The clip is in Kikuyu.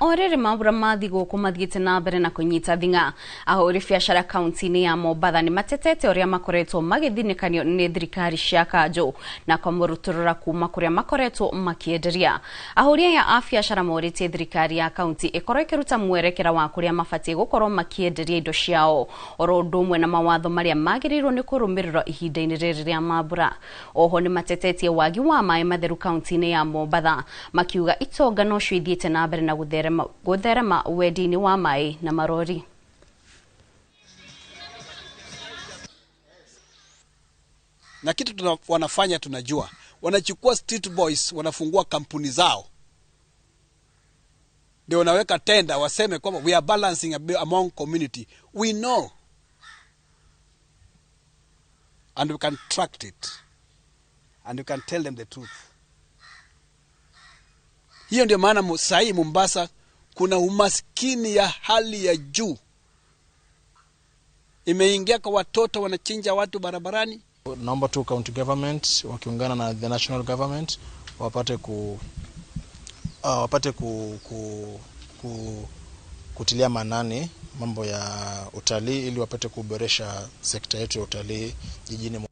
O rĩrĩ mambura ma thigũkũ mathiĩte na mbere na kũnyita thing'a, ahũri biacara kaunti-inĩ ya Mombatha nĩ matetete ũrĩa makoretwo magĩthinĩkanio nĩ thirikari cia kanjũ na kũmũrutũrũra kuma kũrĩa makoretwo makĩenderia. Ahũri aya a biacara morĩtie thirikari ya kaunti ĩkorwo ĩkĩruta mwerekera wa kũrĩa mabatiĩ gũkorwo makĩenderia indo ciao oro ũndũ ũmwe na mawatho marĩa magĩrĩirwo nĩ kũrũmĩrĩrwo ihinda-inĩ rĩrĩ rĩa mambura. Oho nĩ matetetie wagi wa maĩ matheru kaunti-inĩ ya Mombatha, makiuga itonga nocio ithiĩte na mbere na gũtherema wendi-inĩ wa maĩ na marori. Na kitu wanafanya tunajua, wanachukua street boys, wanafungua kampuni zao, ndio wanaweka tenda waseme kwamba we are balancing among community. We know and we can track it and we can tell them the truth. Hiyo ndio maana sahi Mombasa kuna umaskini ya hali ya juu imeingia kwa watoto, wanachinja watu barabarani. Naomba tu county government wakiungana na the national government wapate kutilia maanani mambo ya utalii ili wapate kuboresha sekta yetu ya utalii jijini.